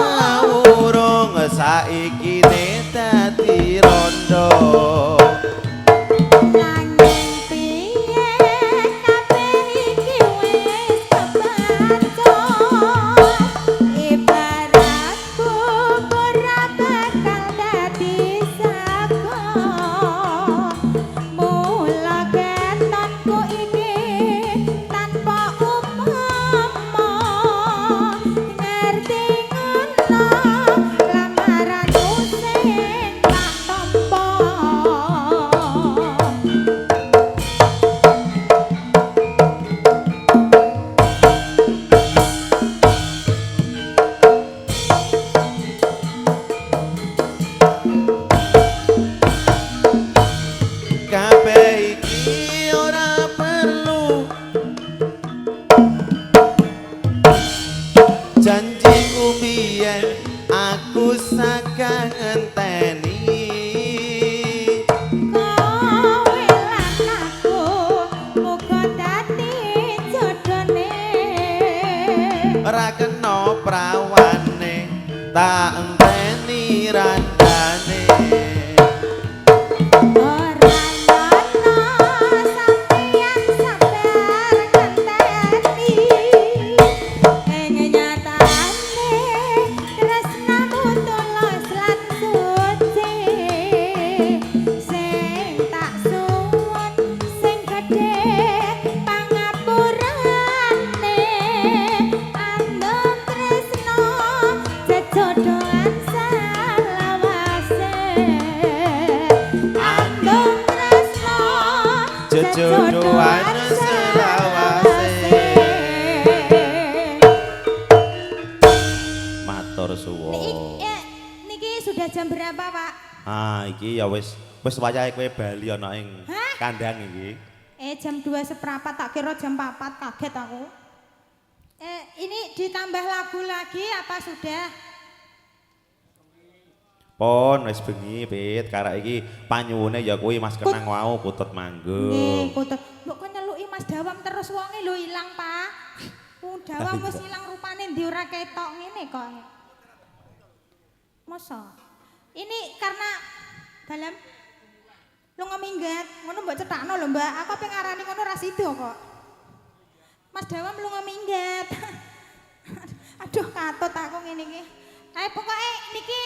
urung saiki dadi rondo. Nanging piye kabeh iki wis kebacut. Ibarat bubur ora bakal dadi sago. Mula ketonku iki tanpa upama. Ngerti ngono lamaranku sing tak tampa. Kabeh iki ora perlu. Janjiku biyen aku sagang ngenteni. Kowe lan aku muga dadi jodone. Ora kena prawane tak enteni randane. Ora ana sampeyan sabar ngenteni. Ing nyatane tresnamu tulus lan suci. Sing tak suwun sing gedhe pangapurane. Andum tresno jejodohan selawase. Andum tresno Jejodohan selawase. Matur suwun. Niki sudah jam berapa, Pak? Ah, iki ya wis wis wayahe kowe bali ana ing Hah? kandang iki. Jam 2.15 tak kira jam 4 kaget aku. Ini ditambah lagu lagi apa sudah? Pon wis bengi Pit, karek iki panyuwune ya kuwi Mas Kenang wau kutut Nggih, manggung. kutut. Mbok kok nyeluki Mas Dawam terus wonge lho ilang, Pak. Wong Dawam wis ilang rupane ndi ora ketok ngene kok. Masa? Ini karena dalam lunga minggat, ngono mbok cethakno lho, Mbak. Aku ape ngarani ngono ra sida kok. Mas Dawam lunga minggat. Aduh, katut aku ngene iki. Ayo pokoke niki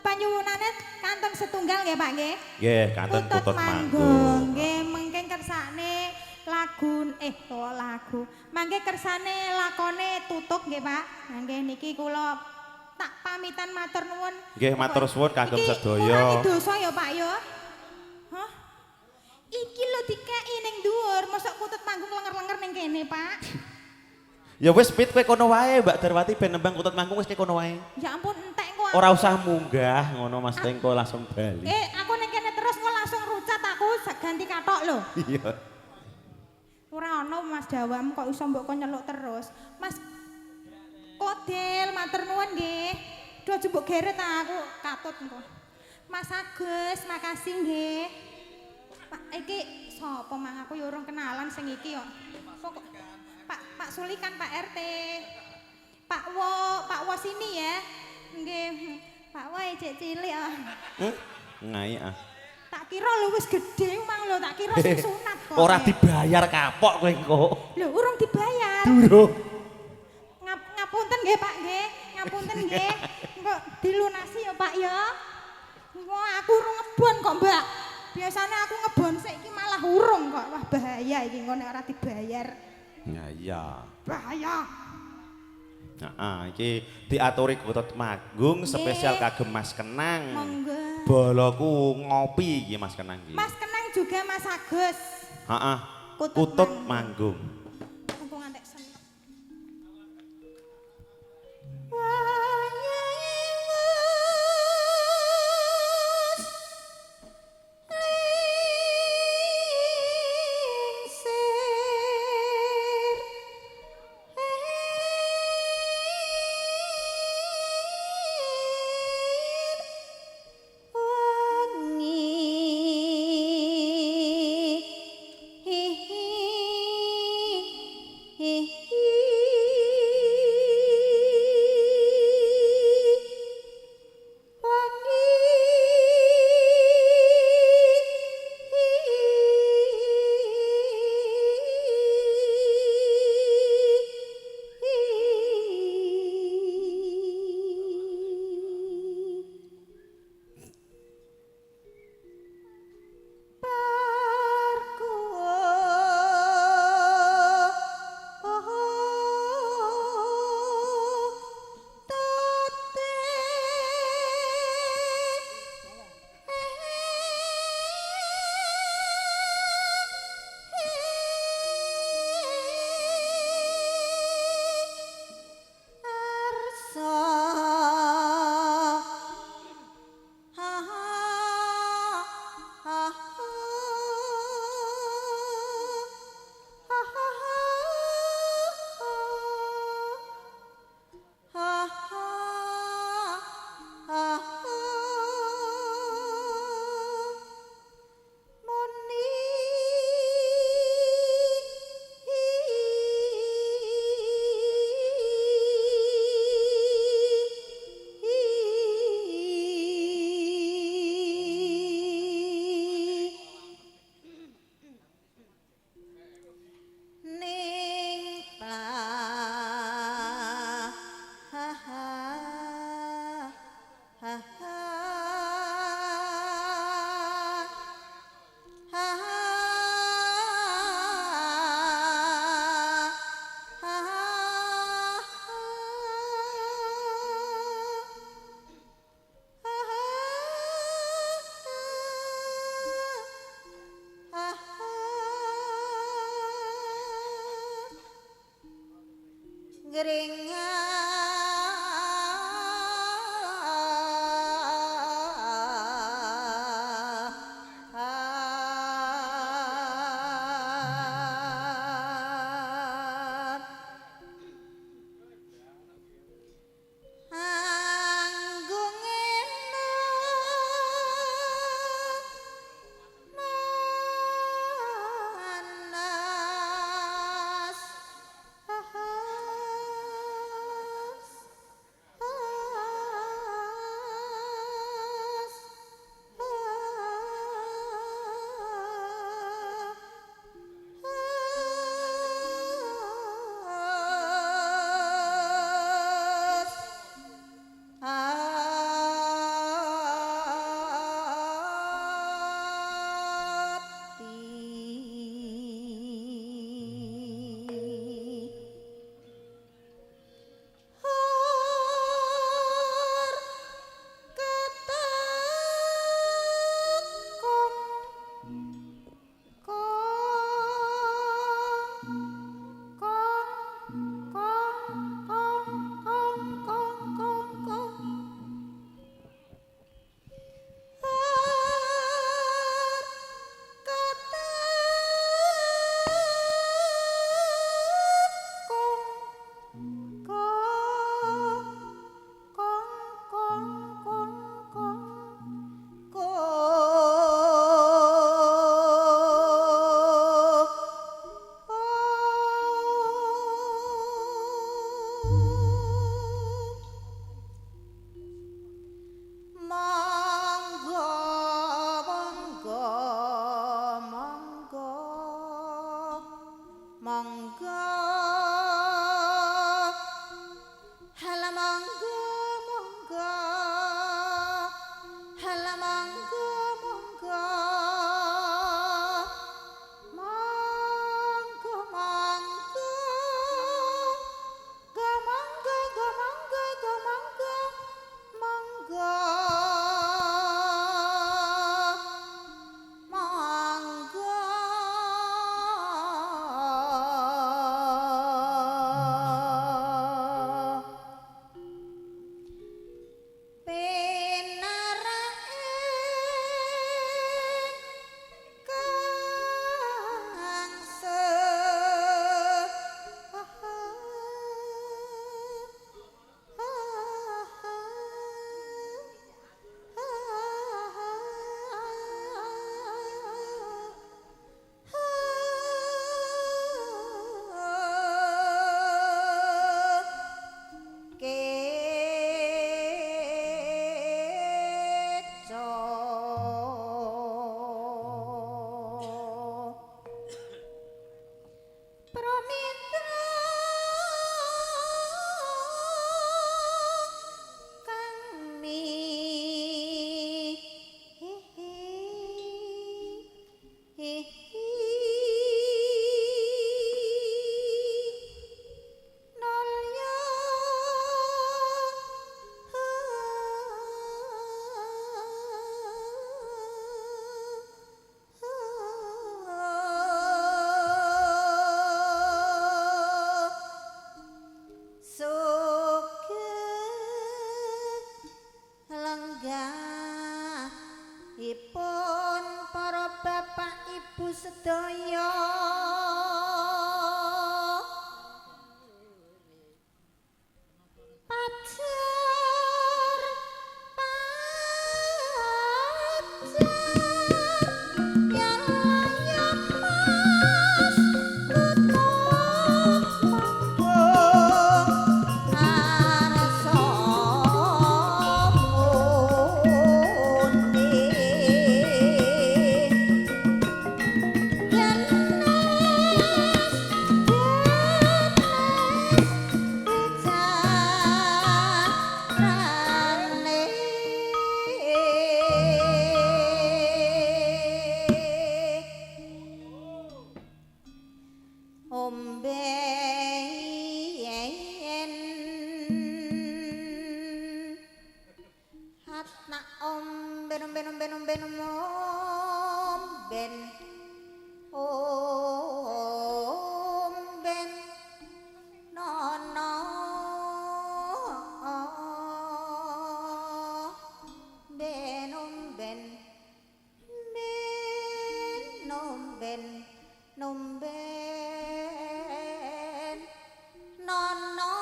panyuwunane kantun setunggal nggih, Pak nggih. Nggih, kantun kutut manggung. Nggih, mengke kersane lagu kok lagu. Mangke kersane lakone tutuk nggih, Pak. Nggih niki kula tak pamitan matur nuwun. Nggih, matur suwun kagem Iki sedaya. ngurangi dosa ya, Pak ya. Hah? Iki lho dikeki ning dhuwur, mosok kutut manggung lenger-lenger ning kene, Pak. Ya wis Pit kowe kono wae, Mbak Darwati ben nembang kutut manggung wis kono wae. Ya ampun entek kok. Ora usah munggah ngono Mas Tengko langsung bali. Aku ning kene terus kok langsung rucat aku ganti kathok lho. Iya. Ora ono Mas Dawam kok iso mbok kon nyeluk terus. Mas Kodel matur nuwun nggih. Duh aja mbok geret ta aku katut engko. Mas Agus, makasih nggih. Pak iki sapa mang aku ya urung kenalan sing iki yo. Pokok Pak Sulikan Pak RT. Pak Wo, Pak Wo sini ya. Nggih. Pak Wo cek cilik ah. Ngai ah. Tak kira lho wis gedhe mang lho, tak kira sing sunat kok. Ora dibayar kapok kowe engko. Lho urung dibayar. Durung. Ngapunten nggih Pak nggih, ngapunten nggih. Engko dilunasi ya Pak ya. Wah, aku urung ngebon kok, Mbak. Biasanya aku ngebon sik iki malah urung kok. Wah, bahaya iki engko nek ora dibayar. Ya iya. Bahaya. Heeh, iki diaturi kutut manggung spesial kagem Mas Kenang. Monggo. Boloku ngopi iki Mas Kenang iki. Mas Kenang juga Mas Agus. Heeh. Kutut Kutut manggung. Aku ngantek seneng. Wangi. Ipun para bapak ibu sedaya pacar pacar ya mas tutup manggung arsa muni. Omben omben omben omben nono. Nomben nomben nono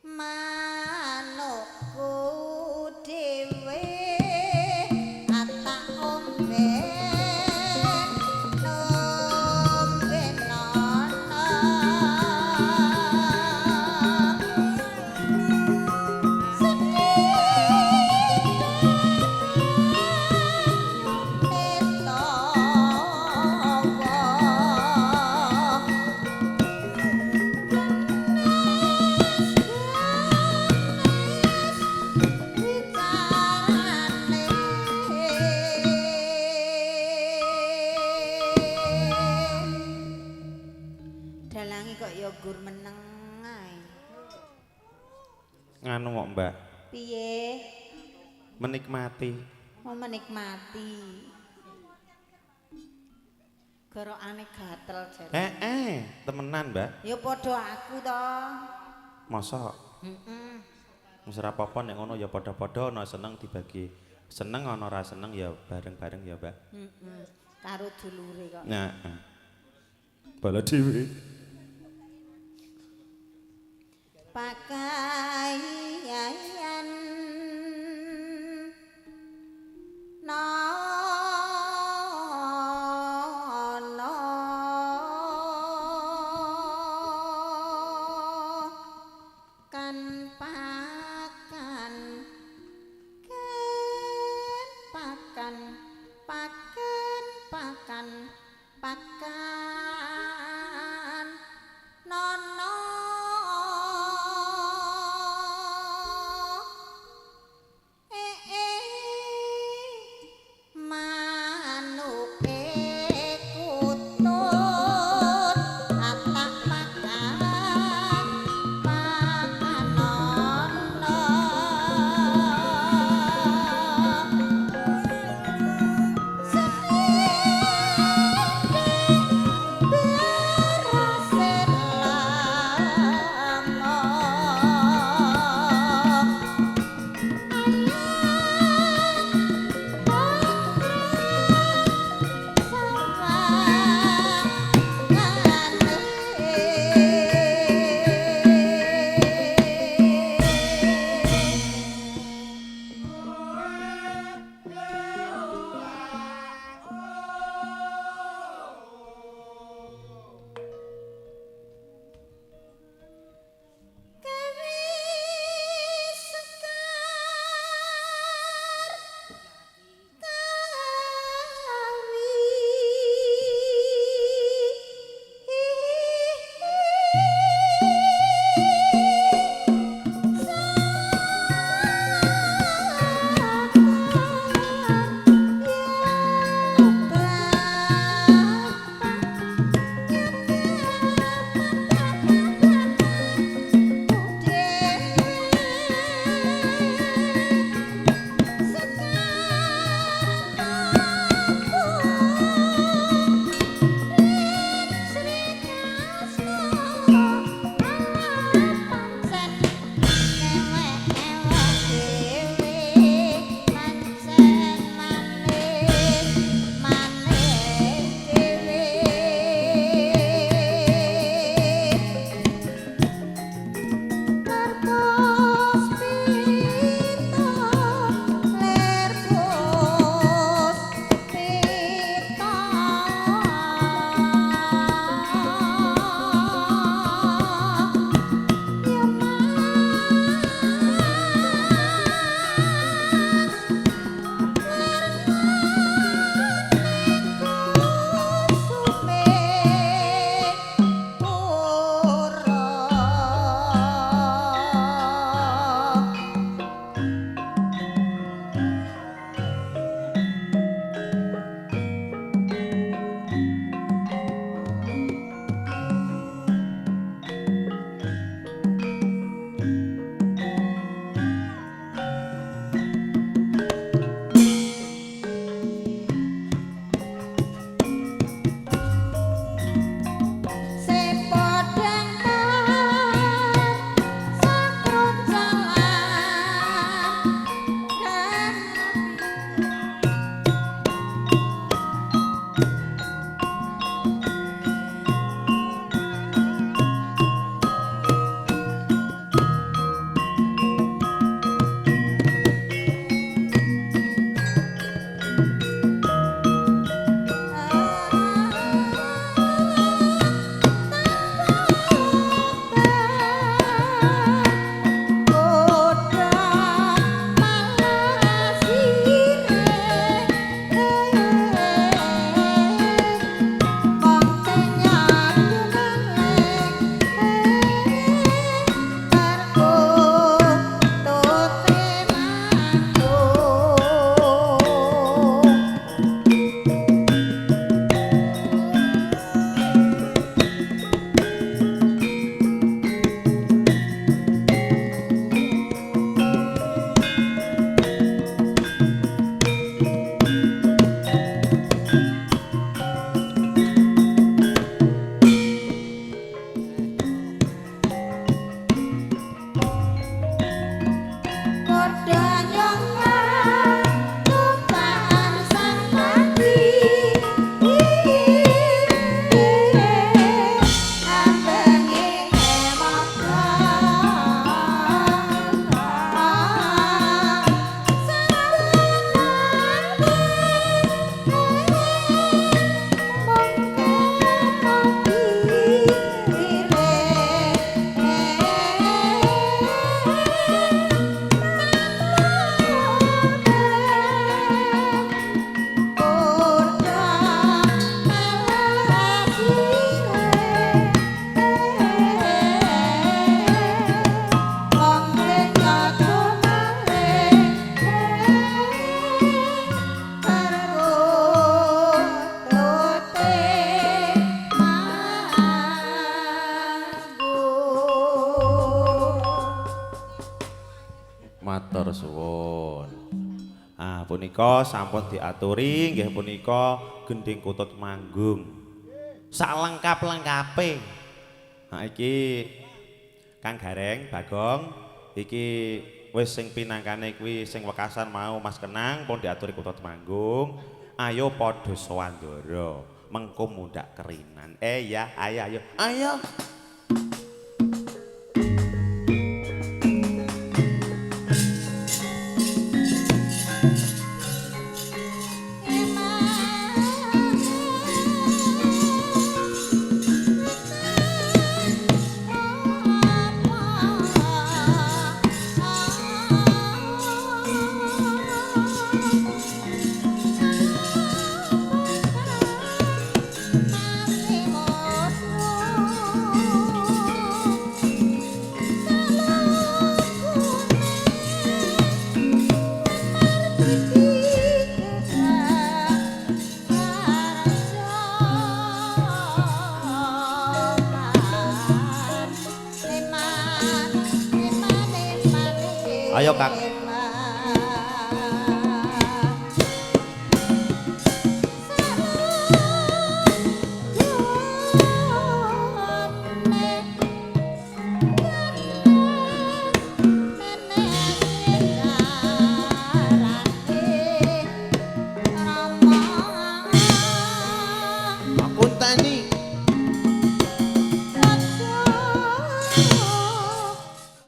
manukku dhewe atak omben nomben nono Dalangi kok ya gur meneng ae. Nganu kok, Mbak. Piye? Menikmati. Mau menikmati. Gorokane gatel jare. Temenan, Mbak. Ya padha aku to. Mosok? Heeh. Wis ora apa-apa nek ngono ya padha-padha ana seneng dibagi. Seneng ana ora seneng ya bareng-bareng ya, Mbak. Heeh. Karo dulure kok. Nah. Bala dhewe. Pakaian nono kan pakan kan pakan pakan pakan pakan nono Matur suwun. Ah punika sampun diaturi nggih punika gending kutut manggung. Saklengkap-lengkape. Nah iki Kang Gareng, Bagong, iki wis sing pinangkane kuwi sing wekasan mau Mas Kenang pun diaturi kutut manggung. Ayo padha sawandara, mengko mundhak kerinan. Ya, ayo ayo. Ayo. Ayo Kang.